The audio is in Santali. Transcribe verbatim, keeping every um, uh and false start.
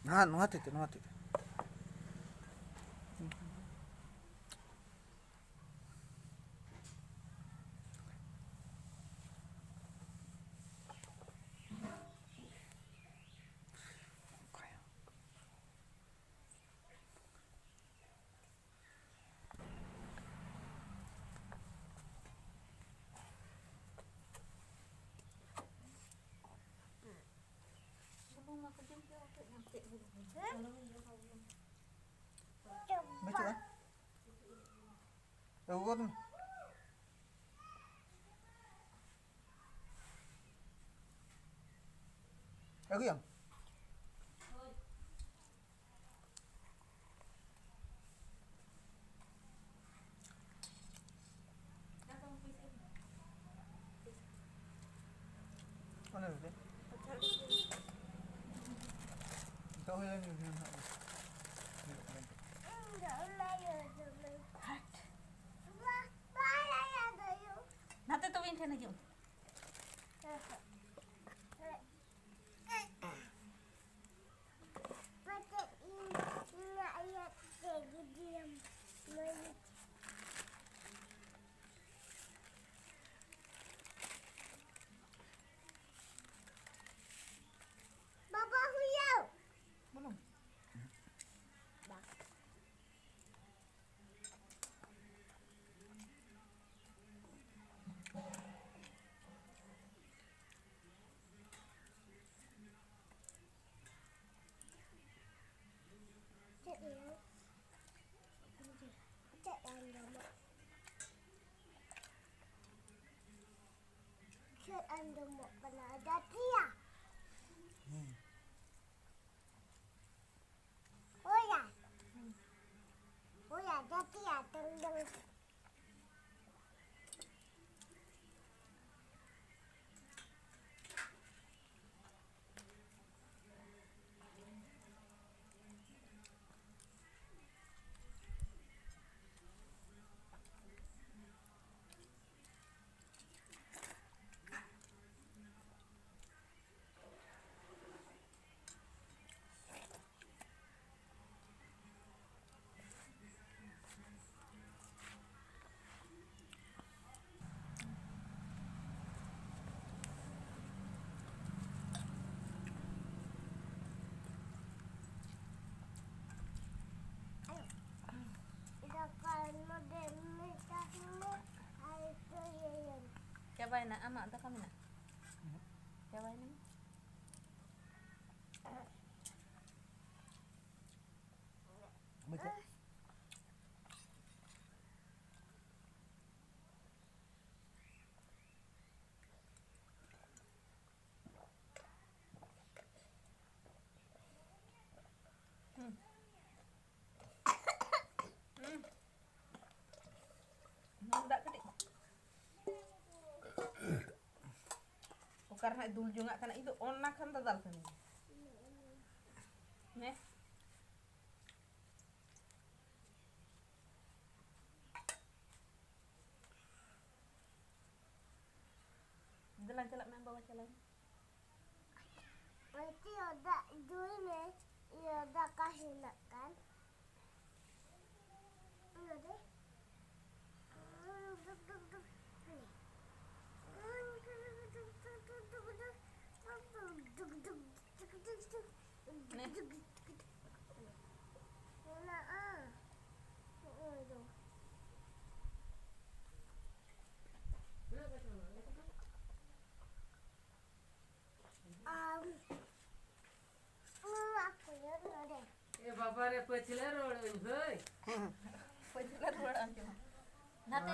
ᱦᱮᱸ, ᱱᱚᱣᱟ ᱛᱤ ᱛᱮ, ᱱᱚᱣᱟ ᱛᱤ ᱛᱮ᱾ ᱵᱩᱞᱩᱝ ᱢᱟᱠᱚ ᱡᱚᱢ ᱠᱮᱫ ᱦᱚᱛᱮᱫ ᱧᱟᱢ ᱠᱮᱫ ᱵᱩᱞᱩᱝ᱾ ᱵᱟᱹᱪᱩᱜᱼᱟ? ᱟᱹᱜᱩ ᱜᱚᱫ ᱢᱮ᱾ ᱟᱹᱜᱩᱭᱟᱢ? ᱚᱱᱟ ᱨᱮ᱾ ᱱᱤᱛᱚᱜ ᱦᱩᱭ ᱞᱮᱱ ᱜᱮ ᱱᱟᱦᱟᱜ᱾ ᱱᱟᱛᱮ ᱛᱚᱵᱮ ᱤᱧ ᱴᱷᱮᱱ ᱦᱤᱡᱩᱜ ᱢᱮ᱾ ᱯᱟᱪᱮᱫ ᱤᱧ ᱤᱧᱟᱜ ᱤᱭᱟᱹ ᱛᱮ ᱜᱤᱰᱤᱭᱟᱢ ᱢᱟᱹᱨᱤᱪ᱾ ᱵᱟᱵᱟ ᱦᱩᱭᱟᱹᱣ᱾ ᱵᱚᱞᱚ᱾ ᱵᱟᱝ᱾ ᱪᱮᱫ ᱞᱟᱹᱭ? ᱪᱮᱫ ᱟᱸᱡᱚᱢᱚᱜ? ᱪᱮᱫ ᱟᱸᱡᱚᱢᱚᱜ ᱠᱟᱱᱟ? ᱡᱟᱹᱛᱤᱭᱟ? ᱦᱮᱸ᱾ ᱟᱢᱟᱜ ᱫᱟᱠᱟ ᱢᱮᱱᱟᱜᱼᱟ? ᱪᱟᱵᱟᱭᱮᱱᱟ᱾ ᱵᱟᱪᱷᱟ᱾ ᱦᱩᱸ᱾ ᱦᱩᱸ᱾ ᱱᱩᱱ ᱫᱟᱜ ᱠᱟᱹᱴᱤᱡ᱾ ᱚᱠᱟ ᱨᱮ ᱦᱟᱸᱜ ᱫᱩᱞ ᱡᱚᱝᱟᱜ ᱠᱟᱱᱟ? ᱤᱧ ᱫᱚ ᱚᱱᱟ ᱠᱷᱟᱱ ᱫᱟᱫᱟᱞ ᱠᱟᱹᱱᱟᱹᱧ᱾ ᱦᱮᱸ? ᱫᱮᱞᱟ ᱪᱟᱞᱟᱜ ᱢᱮ ᱵᱟᱵᱟ, ᱪᱟᱞᱟᱜ ᱢᱮ᱾ ᱚᱱᱛᱮ ᱫᱟᱜ ᱫᱩᱞ ᱢᱮ, ᱤᱭᱟᱹ ᱫᱟᱠᱟ ᱦᱮᱱᱟᱜ ᱠᱟᱱ᱾ ᱱᱚᱰᱮ᱾ ᱢᱮᱱᱟᱜᱼᱟ᱾ ᱱᱚᱜᱼᱚᱭ ᱫᱚ᱾ ᱟᱢ ᱱᱚᱣᱟ ᱠᱚᱭᱚᱜ ᱱᱚᱰᱮ᱾ ᱮ ᱵᱟᱵᱟ ᱨᱮ, ᱯᱟᱹᱪᱷᱞᱟᱹ ᱨᱩᱣᱟᱹᱲ ᱟᱹᱧ ᱵᱷᱟᱹᱭ᱾ ᱯᱟᱹᱪᱷᱞᱟᱹ ᱨᱩᱣᱟᱹᱲ ᱟᱹᱧ ᱪᱚ᱾ ᱱᱟᱛᱮ